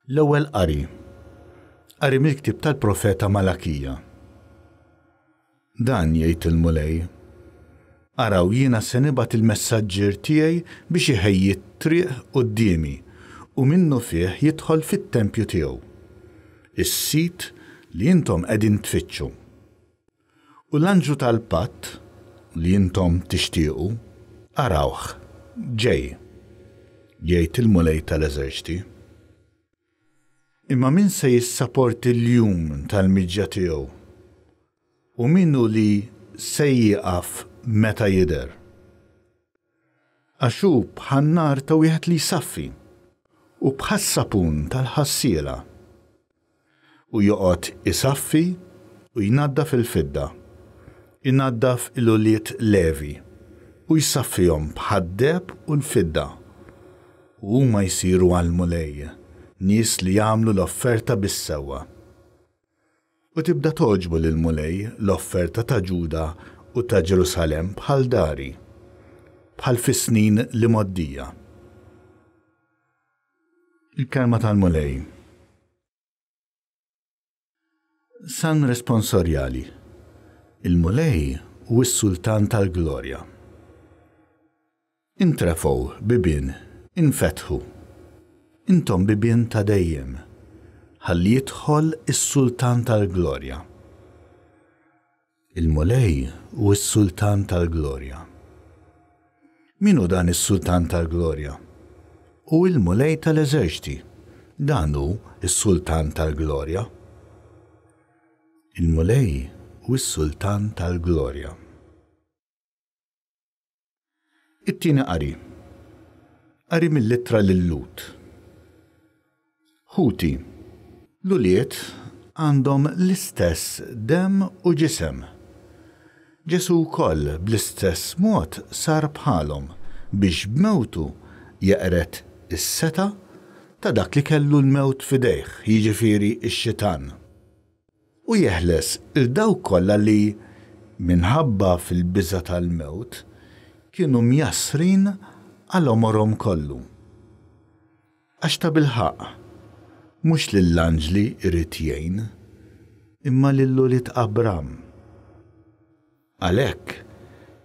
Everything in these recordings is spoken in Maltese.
L-Ewwel Qari. Qari mill-ktieb tal-profeta Malakija. Dan jgħid il-Mulej, Araw jiena se nibgħat il-messaġġier tiegħi biex iħejji t-triq quddiemi u minnufih jidħol fit-tempju tiegħu, is-Sid li intom qegħdin tfittxu. U l-anġlu tal-patt, li intom tixtiequ, arawh, ġej, jgħid il-Mulej tal-eżerċti. Imma min se jissaporti l-jum tal-miġja tiegħu? U min hu li se jieqaf meta jidher? Għax hu bħan-nar ta' wieħed li jsaffi, u bħas-sapun tal-ħassiela. U joqgħod isaffi u jnaddaf il-fidda, inaddaf il-ulied Levi, u jsaffihom bħad-deheb u l-fidda, u huma jsiru għall-Mulej, nies li jagħmlu l-offerta bis-sewwa. U tibda togħġbu lill-Mulej l-offerta ta' Ġuda u ta' Ġerusalemm bħal dari, bħal fis-snin l-imgħoddija. Il-Kelma tal-Mulej. Salm Responsorjali Il-Mulej hu s-Sultan tal-glorja. Intrefgħu, bibien, infetħu, intom bibien ta' dejjem, ħalli jidħol is-Sultan tal-glorja. Il-Mulej hu s-Sultan tal-glorja. Min hu dan is-Sultan tal-glorja? Hu l-Mulej tal-eżerċti, dan hu s-Sultan tal-glorja. Il-Mulej hu s-Sultan tal-glorja. It-tieni qari. Qari mill-Ittra lil-Lhud. Ħuti, l-ulied għandhom l-istess demm u ġisem. Ġesù wkoll bl-istess mod sar bħalhom biex b'mewtu jeqred is-setgħa ta' dak li kellu l-mewt f'idejh, jiġifieri x-xitan. U jeħles 'il dawk kollha li, minħabba fil-biża' tal-mewt, kienu mjassrin għal għomorhom kollu. Għax tabilħaqq, mhux lill-anġli jrid jgħin, imma lil ulied Abram. Għalhekk,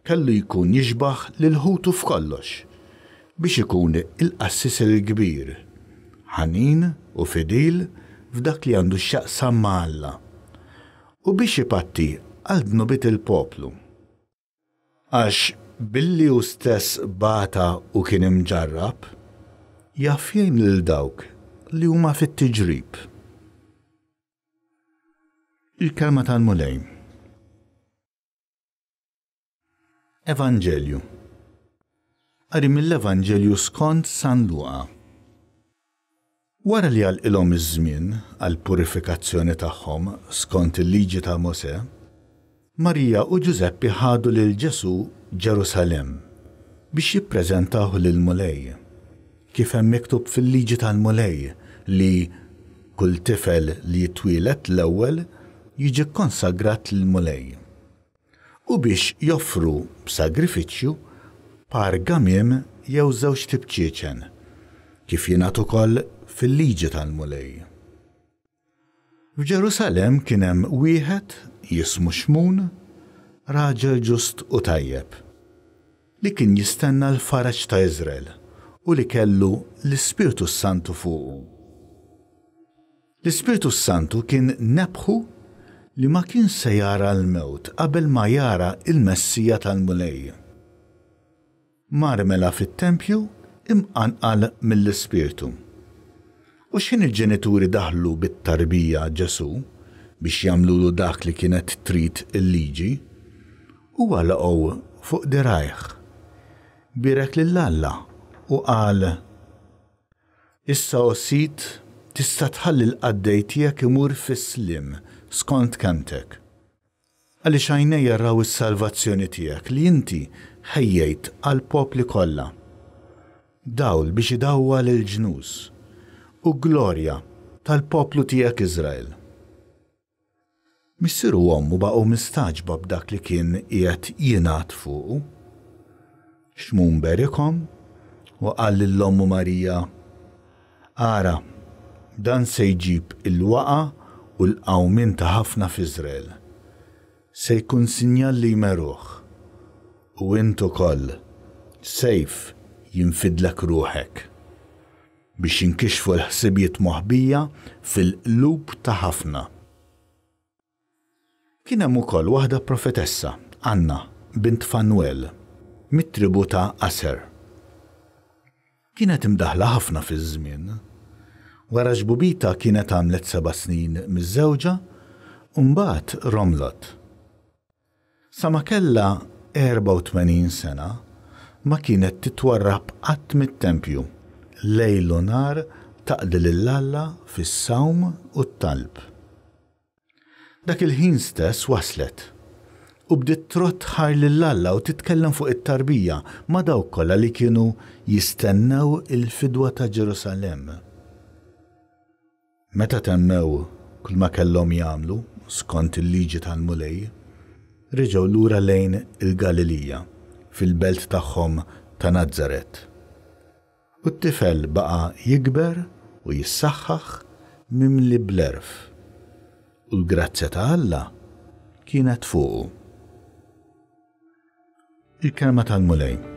kellu jkun jixbah lil ħutu f'kollox, biex ikun il-Qassis il-Kbir, ħanin u fidil f'dak li għandu x'jaqsam ma' Alla, u biex ipatti għal dnubiet il-poplu. Għax billi hu stess bata u kien imġarrab, jaf jgħin lil dawk li huma fit-tiġrib. Il-Kelma tal-Mulej. Evanġelju. Qari mill-Evanġelju skont San Luqa. Wara li għalqilhom iż-żmien għall-purifikazzjoni tagħhom skont il-liġi ta' Mosè, Marija u Ġużeppi ħadu lil Ġesù Ġerusalemm biex jippreżentawh lill-Mulej. Kif hemm miktub fil-liġi tal-Mulej li kull tifel li jitwieled l-ewwel jiġi kkonsagrat lill-Mulej. U biex joffru b'sagrifiċċju par gamiem jew żewġt ibċieċen, kif jingħad ukoll fil-liġi tal-Mulej. F'Ġerusalemm kien hemm wieħed jismu Xmun, raġel ġust u tajjeb, li kien jistenna l-faraġ ta' Iżrael u li kellu l-Ispirtu s-Santu fuqu. L-Ispirtu s-Santu kien nebbħu li ma kienx se jara l-mewt qabel ma jara l-Messija tal-Mulej. Mar mela fit-tempju imqanqal mill-Ispirtu. U x'ħin il-ġenituri daħlu bit-tarbija Ġesù biex jagħmlulu dak li kienet trid il-liġi, huwa laqgħu fuq dirgħajh, bierek lil Alla u qal, Issa, o Sid, tista' tħalli l-qaddej tiegħek imur fis-sliem skont kelmtek. Għaliex għajnejja raw is-salvazzjoni tiegħek li inti ħejjejt għall-popli kollha, dawl biex idawwal il-ġnus, u glorja tal-poplu tiegħek Iżrael. Missieru u ommu baqgħu mistagħġba b'dak li kien qiegħed jingħad fuqu. Xmun berikhom u qal lil ommu Marija, Ara! Dan se jġib il-waqgħa u l-qawmien ta' ħafna f'Iżrael. Se jkun sinjal li jmeruh. U int ukoll, sejf jinfidlek ruħek, biex jinkixfu l-ħsibijiet moħbija fil-qlub ta' ħafna. Kien hemm ukoll waħda profetessa, Anna, bint Fanwel, mit-tribù ta' Aser. Kienet imdaħħla ħafna fiż-żmien. Wara xbubitha kienet għamlet seba' snin miżżewġa u mbagħad romlot. Sa ma kellha 84 sena, ma kienet titwarrab qatt mit-tempju, lejl u nhar taqdi lil Alla fis-sawm u t-talb. Dak il-ħin stess waslet, u bdiet trodd ħajr lil Alla u titkellem fuq it-tarbija ma' dawk kollha li kienu jistennew il-fidwa ta' Ġerusalemm. Meta temmew kulma kellhom jagħmlu skont il-Liġi tal-Mulej, reġgħu lura lejn il-Galilija, fil-belt tagħhom ta' Nazaret. U t-tifel baqa' jikber u jissaħħaħ mimli bl-għerf, u l-grazzja ta' Alla kienet fuqu. Il-Kelma tal-Mulej.